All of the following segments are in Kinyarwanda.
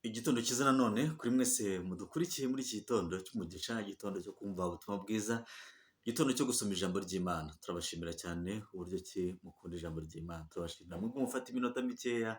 Igitondo cyiza nanone kuri mwese mudukurikiye muri iki gitondo cy'umugisha, igitondo cyo kumva ubutumwa bwiza, igitondo cyo gusoma ijambo ry'Imana. Turabashimira cyane uburyo ki mukunda ijambo ry'Imana. Turabashimira mwebwe mufata iminota mikeya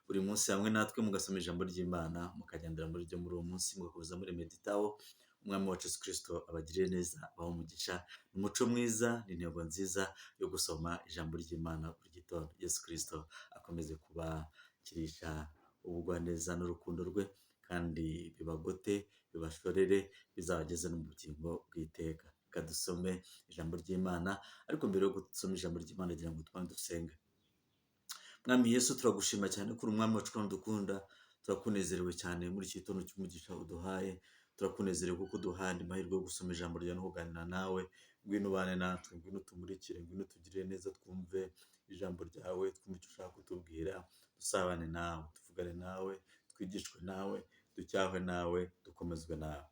buri munsi hamwe natwe mugasoma ijambo ry'Imana, mukagendera muri ryo muri uwo munsi, mugakomeza murimeditaho. Umwami wacu Yesu Kristo abagirire neza, abahe umugisha. Ni umuco mwiza, ni intego nziza yo gusoma ijambo ry'Imana buri gitondo. Yesu Kristo akomeze kubakirisha ubugwaneza n'urukundo rwe, kandi bibagote, bibashorere, bizabageze no mu bugingo bw'iteka. Reka dusome ijambo ry'Imana, ariko mbere yo gusoma ijambo ry'Imana ngira ngo tubanze dusenge. Mwami Yesu, turagushima cyane ko uri umwami wacu kandi udukunda, turakunezerewe cyane muri iki gitondo cy'umugisha uduhaye, turakunezerewe kuko uduhaye andi mahirwe yo gusoma ijambo ryawe no kuganira nawe. Ngwino ubane natwe, ngwino utumurikire, ngwino utugirire neza, twumve ijambo ryawe, twumve icyo ushaka kutubwira, dusabane nawe, tuvugane nawe, twigishwe nawe, ducyahwe nawe, dukomezwe nawe.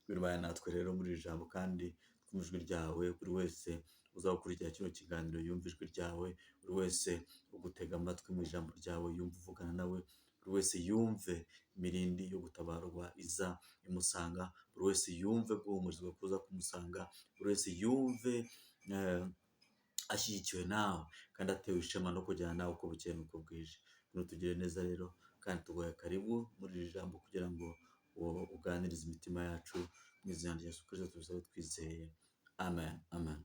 Ngwino ubane natwe rero muri iri jambo kandi twumve ijwi ryawe, buri wese uzakurikira kino kiganiro yumve ijwi ryawe, buri wese ugutega amatwi mu ijambo ryawe yumve uvugana nawe, buri wese yumve imirindi yo gutabarwa iza imusanga, buri wese yumve guhumurizwa kuza kumusanga, buri wese yumve ashyigikiwe nawe kandi atewe ishema no kujyana nawe uko bukeye n'uko bwije. Ngwino utugirire neza rero kandi tuguhaye karibu muri iri jambo kugira ngo uganirize imitima yacu, mu izina rya Yesu Kristo tubisabe twizeye. Amen, amen.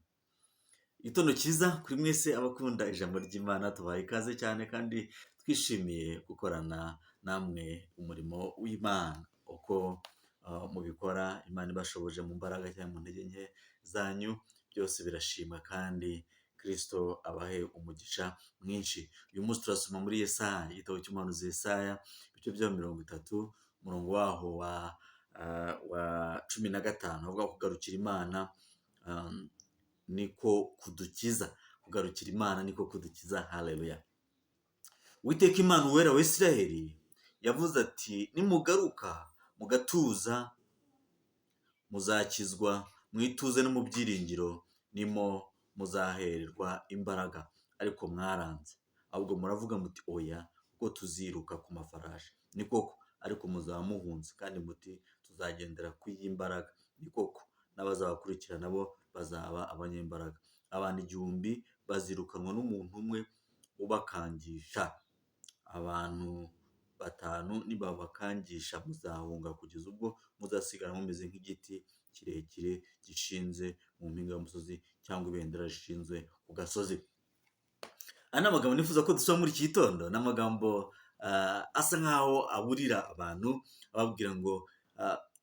Igitondo cyiza kuri mwese abakunda ijambo ry'Imana, tubahaye ikaze cyane kandi twishimiye gukorana namwe umurimo w'Imana. Uko mubikora, Imana ibashoboje mu mbaraga cyangwa mu ntege nke zanyu, byose birashimwa kandi Kristo abahe umugisha mwinshi. Uyu munsi turasoma muri Yesaya, igitabo cy'umuhanuzi Yesaya, ibice bya 30, umurongo waho wa 15, avuga kugarukira Imana niko kudukiza. Kugarukira Imana niko kudukiza. Haleluya. Uwiteka Imana uwera wa Isiraheli yavuze ati: "Nimugaruka mugatuza muzakizwa, mwituze no mu byiringiro nimo muzahererwa imbaraga. Ariko mwaranze, ahubwo muravuga muti: 'Oya, kuko tuziruka ku mafarashi.' Ni koko, ariko muzaba muhunze. Kandi muti: 'Tuzagendera ku y'imbaraga.' Ni koko, n'abazabakurikira nabo bazaba abanyembaraga. Abantu 1000 bazirukanwa n'umuntu umwe ubakangisha, abantu batanu nibabakangisha muzahunga kugeza ubwo muzasigara mumeze nk'igiti kirekire gishinze mu mpinga y'umusozi, cyangwa ibendera rishinzwe ku gasozi." Aya ni amagambo nifuza ko dusoma muri iki gitondo. Ni amagambo asa nkaho aburira abantu, ababwira ngo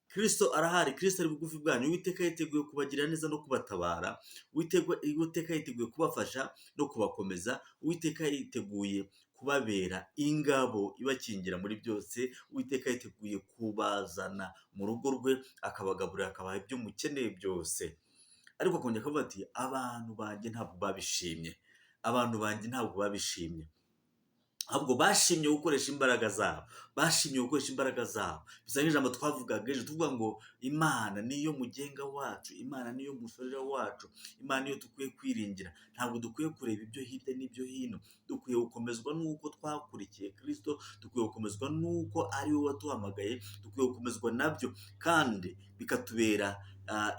Kristo arahari, Kristo ari bugufi bwanyu, Uwiteka yiteguye kubagirira neza no kubatabara, Uwiteka yiteguye kubafasha no kubakomeza, Uwiteka yiteguye kubabera ingabo ibakingira muri byose, Uwiteka yiteguye kubazana mu rugo rwe, akabagaburira, akabaha ibyo mukeneye byose. Ariko akongera akavuga ati: "Abantu banjye ntabwo babishimye, abantu banjye ntabwo babishimye, ahubwo bashimye gukoresha imbaraga zabo, bashimye gukoresha imbaraga zabo." Bisa nk'ijambo twavugaga ejo, tuvuga ngo Imana niyo mugenga wacu, Imana niyo mushorera wacu, Imana niyo dukwiye kwiringira. Ntabwo dukwiye kureba ibyo hirya n'ibyo hino, dukwiye gukomezwa n'uko twakurikiye Kristo, dukwiye gukomezwa n'uko ari we waduhamagaye, dukwiye gukomezwa nabyo kandi bikatubera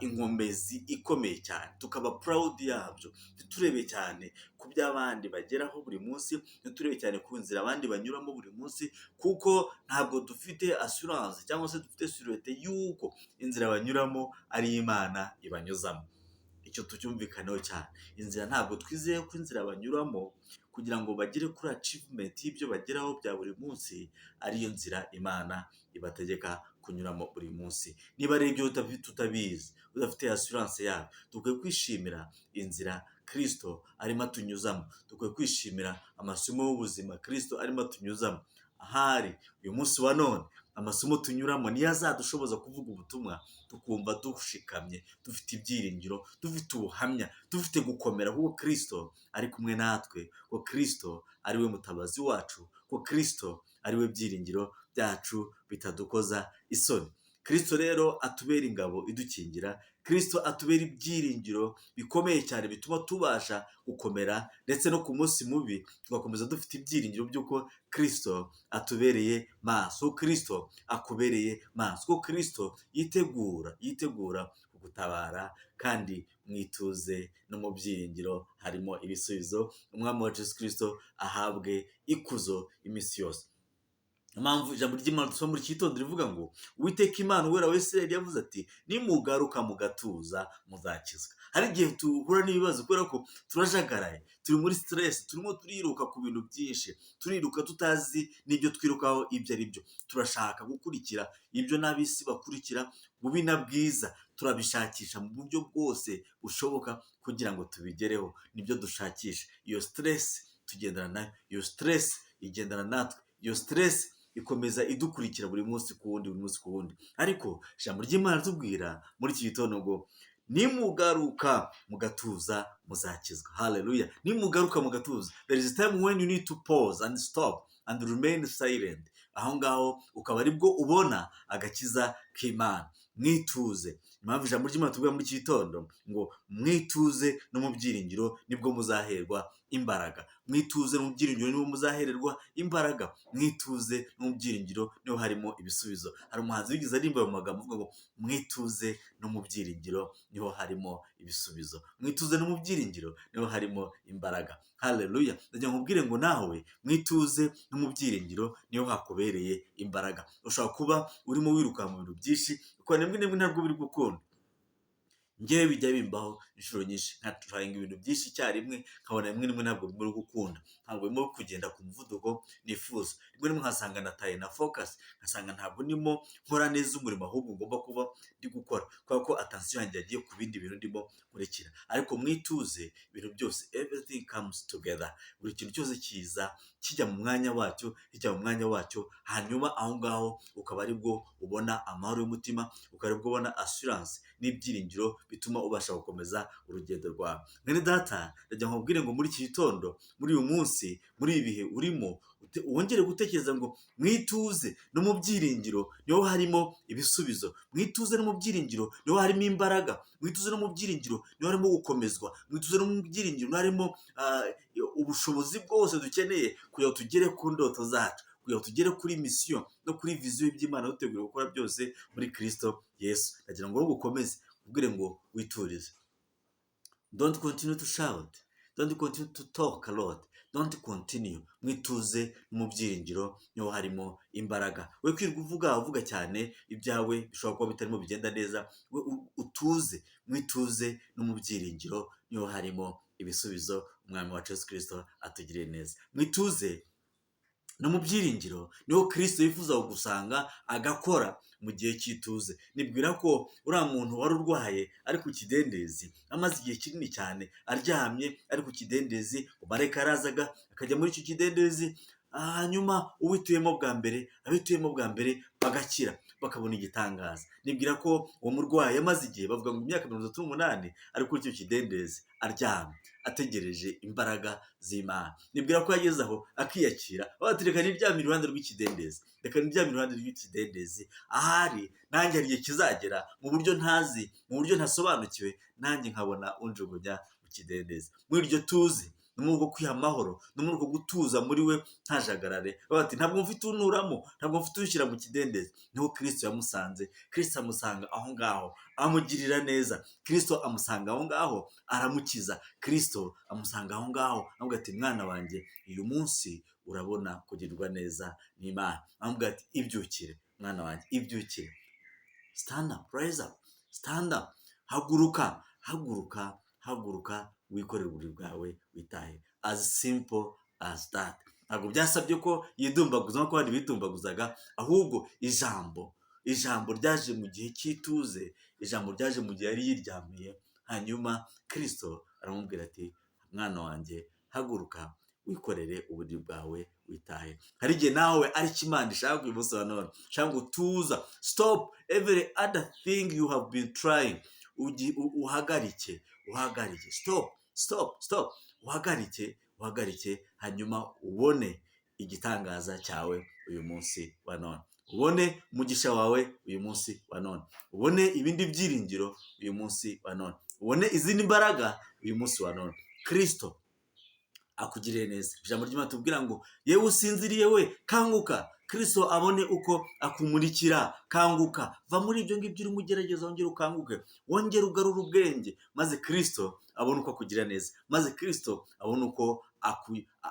inkomezi ikomeye cyane, tukaba proud yabyo. Ntiturebe cyane ku byo abandi bageraho buri munsi, ntiturebe cyane ku nzira abandi banyuramo buri munsi, kuko ntabwo dufite assurance cyangwa se dufite sûreté y'uko inzira banyuramo ari Imana ibanyuzamo. Icyo tucyumvikaneho cyane. Inzira, ntabwo twizeye ko inzira banyuramo kugira ngo bagere kuri achievement y'ibyo bageraho bya buri munsi ariyo nzira Imana ibategeka kunyuramo buri munsi. Niba ari ibyo tutabizi, udafite assurance yabyo, dukwiye kwishimira inzira Kristo arimo atunyuzamo, dukwiye kwishimira amasomo y'ubuzima Kristo arimo atunyuzamo. Ahari uyu munsi wa none amasomo tunyuramo niyo azadushoboza kuvuga ubutumwa tukumva dushikamye, dufite ibyiringiro, dufite ubuhamya, dufite gukomera, kuko Kristo ari kumwe natwe, ko Kristo ari we mutabazi wacu, ko Kristo ari we byiringiro byacu bitadukoza isoni. Kristo rero atubera ingabo idukingira. Kirisito atubera ibyiringiro bikomeye cyane bituma tubasha gukomera, ndetse no ku munsi mubi tugakomeza dufite ibyiringiro by'uko Kirisito atubereye maso, ko Kirisito akubereye maso, ko Kirisito yitegura kugutabara, kandi mwituze no mu byiringiro harimo ibisubizo. Umwami wacu Yesu Kirisito ahabwe ikuzo iminsi yose. Impamvu ijambo ry'Imana dusoma muri iki gitondo rivuga ngo Uwiteka Imana Uwera wa Isirayeli yavuze ati nimugaruka mugatuza muzakizwa. Hari igihe duhura n'ibibazo kubera ko turajagaraye, turi muri stress, turimo turiruka ku bintu byinshi, turiruka tutazi n'ibyo twirukaho ibyo ari byo. Turashaka gukurikira ibyo n'ab'isi bakurikira, bubi na bwiza, turabishakisha mu buryo bwose bushoboka kugira ngo tubigereho. Nibyo dushakisha. Iyo stress tugendana nayo, iyo stress igendana natwe, iyo stress ikomeza idukurikira buri munsi ku wundi, buri munsi ku wundi. Ariko ijambo ry'Imana ritubwira muri iki gitondo ngo nimugaruka mugatuza muzakizwa. Haleluya! Nimugaruka mugatuza. There is a time when you need to pause and stop and remain silent. Aho ngaho ukaba aribwo ubona agakiza k'Imana. Mwituze. Impamvu ijambo ry'Imana tubwira muri iki gitondo ngo mwituze no mu byiringiro nibwo muzaherwa imbaraga. Mwituze mu byiringiro nibwo muzahererwa imbaraga. Mwituze no mu byiringiro niho harimo ibisubizo. Hari umuhanzi wigeze aririmba mu magambo avuga ngo mwituze no mu byiringiro niho harimo ibisubizo. Mwituze no mu byiringiro niho harimo imbaraga. Haleluya! Ndagira ngo nkubwire ngo nawe mwituze no mu byiringiro niho hakubereye imbaraga. Ushobora kuba urimo wiruka mu bintu byinshi, ukabona rimwe na rimwe ntabwo biri gukunda. Njyewe bijya bimbaho inshuro nyinshi, nkatryinga ibintu byinshi icyarimwe, nkabona rimwe na rimwe ntabwo birimo gukunda, ntabwo birimo kugenda ku muvuduko nifuza. Rimwe na rimwe nkasanga nataye na focus, nkasanga ntabwo ndimo nkora neza umurimo ahubwo ngomba kuba ndi gukora, kubera ko attention yanjye yagiye ku bindi bintu ndimo nkurikira. Ariko mwituze ibintu byose, everything comes together. Buri kintu cyose kiza kijya mu mwanya wacyo, kijya mu mwanya wacyo, hanyuma aho ngaho ukaba aribwo ubona amahoro y'umutima, ukaba aribwo ubona assurance n'ibyiringiro bituma ubasha gukomeza urugendo rwawe. Mwene data, ndagira ngo nkubwire ngo muri iki gitondo, muri uyu munsi, muri ibi bihe urimo, wongere gutekereza ngo mwituze no mu byiringiro niho harimo ibisubizo. Mwituze no mu byiringiro niho harimo imbaraga. Mwituze no mu byiringiro niho harimo gukomezwa. Mwituze no mu byiringiro niho harimo ubushobozi bwose dukeneye kugira ngo tugere ku ndoto zacu, kugira ngo tugere kuri mission no kuri vision y'Imana dutegura gukora byose muri Kristo Yesu. Ndagira ngo ukomeze ubwire ngo witurize. Don't continue to shout. Don't continue to talk a lot. Don't continue. Mwituze mu byiringiro niho harimo imbaraga. We kwirirwa uvuga uvuga cyane, ibyawe bishobora kuba bitarimo bigenda neza. We utuze, mwituze no mu byiringiro niho harimo ibisubizo. Umwami wacu Yesu Kristo atugiriye neza. Mwituze no mu byiringiro niho Kristo yifuza kugusanga agakora mu gihe cy'ituze. Nibwira ko uriya muntu wari urwaye ari ku kidendezi, amaze igihe kinini cyane aryamye ari ku kidendezi, marayika yarazaga akajya muri icyo kidendezi, hanyuma uwituyemo bwa mbere, abituyemo bwa mbere bagakira, bakabona igitangaza. Nibwira ko uwo murwayi yamaze igihe, bavuga ngo imyaka 38 ari kuri icyo kidendezi aryamye, ategereje imbaraga z'Imana. Nibwira ko yageze aho akiyakira, bati reka niryamire iruhande rw'ikidendezi, reka niryamire iruhande rw'ikidendezi, ahari nanjye hari igihe kizagera mu buryo ntazi, mu buryo ntasobanukiwe, nanjye nkabona unjugunya mu kidendezi. Muri iryo tuze, no muri uko kwiha amahoro, no muri uko gutuza muri we ntajagarare, bati ntabwo mfite unturamo, ntabwo mfite unshyira mu kidendezi. Niho Kristo yamusanze. Kristo amusanga aho ngaho amugirira neza. Kristo amusanga aho ngaho aramukiza. Kristo amusanga aho ngaho aramubwira ati mwana wanjye, uyu munsi urabona kugirirwa neza n'Imana. Aramubwira ati ibyukire mwana wanjye, ibyukire, stand up, rise up, stand up, haguruka, haguruka, haguruka, wikorere uburiri bwawe witahe. As simple as that. Ntabwo byasabye ko yidumbaguza nk'uko abandi bidumbaguzaga, ahubwo ijambo ryaje mu gihe cy'ituze, ijambo ryaje mu gihe yari yiryamiye, hanyuma Kristo aramubwira ati mwana wanjye, haguruka wikorere uburiri bwawe witahe. Hari igihe nawe aricyo Imana ishaka uyu munsi wa none, ishaka ngo tuza, stop every other thing you have been trying, uhagarike, uhagarike, stop, stop, stop, uhagarike, uhagarike, hanyuma ubone igitangaza cyawe uyu munsi wa none. Ubone umugisha wawe uyu munsi wa none, ubone ibindi byiringiro uyu munsi wa none, ubone izindi mbaraga uyu munsi wa none. Kristo akugiriye neza. Ijambo ry'Imana tubwira ngo yewe usinziriye we, kanguka, Kristo abone uko akumurikira. Kanguka, va muri ibyo ngibyo urimo ugerageza, wongere ukanguke, wongere ugarure ubwenge, maze Kristo abone uko akugira neza, maze Kristo abone uko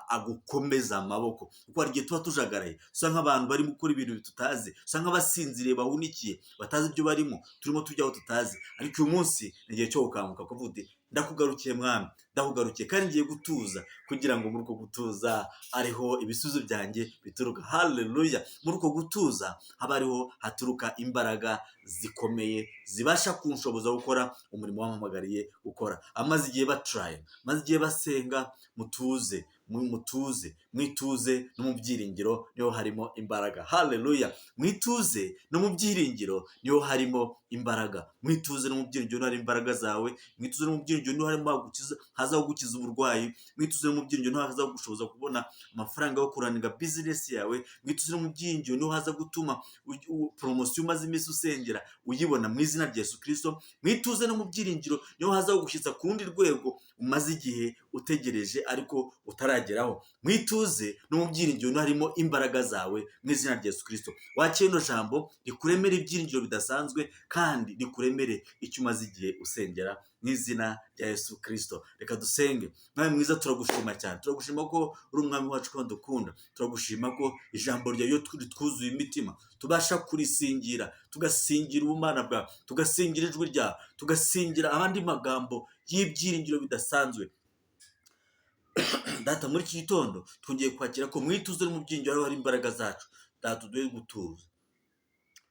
agukomeza amaboko. Kuko hari igihe tuba tujagaraye, dusa nk'abantu barimo gukora ibintu tutazi, dusa nk'abasinziriye bahunikiye, batazi ibyo barimo, turimo tujya aho tutazi. Ariko uyu munsi ni igihe cyo gukanguka, kuvuga uti ndakugarukiye Mwami, ndakugarukiye kandi ngiye gutuza, kugira ngo muri uko gutuza ariho ibisubizo byanjye bituruka. Haleluya! Muri uko gutuza haba ariho haturuka imbaraga zikomeye zibasha kunshoboza gukora umurimo wampamagariye gukora. Amaze igihe baturaye, maze igihe basenga, mutuze, mutuze, mwituze no mu byiringiro niho harimo imbaraga. Haleluya! Mwituze no mu byiringiro niho harimo imbaraga. Mwituze no mu byiringiro niho hari imbaraga zawe. Mwituze no mu byiringiro niho harimo haza gukiza uburwayi. Mwituze no mu byiringiro niho haza gushoboza kubona amafaranga yo kuraninga bizinesi yawe. Mwituze no mu byiringiro niho haza gutuma poromosiyo umaze iminsi usengera uyibona mu izina rya Yesu Kristo. Mwituze no mu byiringiro niho haza kugushyitsa ku rundi rwego umaze igihe utegereje ariko utarageraho. Mwituze no mu byiringiro niho harimo imbaraga zawe mu izina rya Yesu Kristo. Wakire ino jambo rikuremere ibyiringiro bidasanzwe kandi rikuremere icyo umaze igihe usengera mu izina rya Yesu Kristo. Reka dusenge. Mwami mwiza, turagushima cyane, turagushima ko uri umwami wacu kandi dukunda. Turagushima ko ijambo ryawe iyo ritwuzuye imitima tubasha kurisingira, tugasingira ubumana bwawe, tugasingira ijwi ryawe, tugasingira abandi magambo y'ibyiringiro bidasanzwe. Data, muri iki gitondo twongeye kwakira ko mu ituze no mu byiringiro ariho hari imbaraga zacu. Data, uduhe gutuza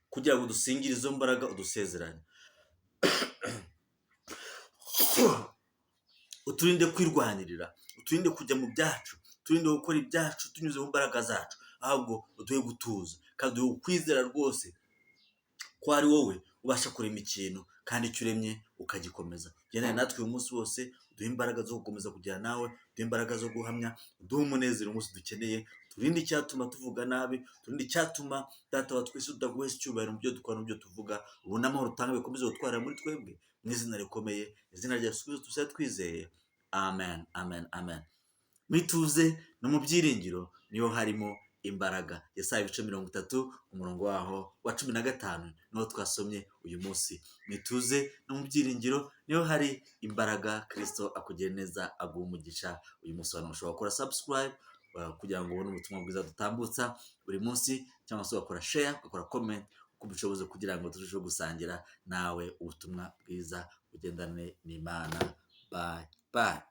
kugira ngo dusingire izo mbaraga udusezeranye. Uturinde kwirwanirira, uturinde kujya mu byacu, uturinde gukora ibyacu tunyuze mu mbaraga zacu, ahubwo uduhe gutuza kandi uduhe kwizera rwose ko ari wowe ubasha kurema ikintu kandi icyo uremye ukagikomeza. Gendana natwe uyu munsi wose, uduhe imbaraga zo gukomeza kujyana nawe, uduhe imbaraga zo guhamya, uduhe umunezero umunsi dukeneye, turinde icyatuma tuvuga nabi, turinde icyatuma Data wa twese tutaguhesha icyubahiro mu byo dukora no mu byo tuvuga. Ubu n'amahoro utanga bikomeze gutwara muri twebwe mu izina rikomeye, izina rya Yesu Kristo tusabe twizeye. Amen, amen, amen. Mwituze no mu byiringiro niho harimo imbaraga. Yesaya ibice 30 umurongo waho wa 15 niho twasomye uyu munsi. Mwituze no mu byiringiro niho hari imbaraga. Kristo akugire neza, aguha umugisha uyu munsi. Wa none ushobora gukora subscribe kugira ngo ubone ubutumwa bwiza dutambutsa buri munsi, cyangwa se ugakora share, ugakora comment uko ubishoboze kugira ngo turusheho gusangira nawe ubutumwa bwiza. Ugendane n'Imana. Bye bye.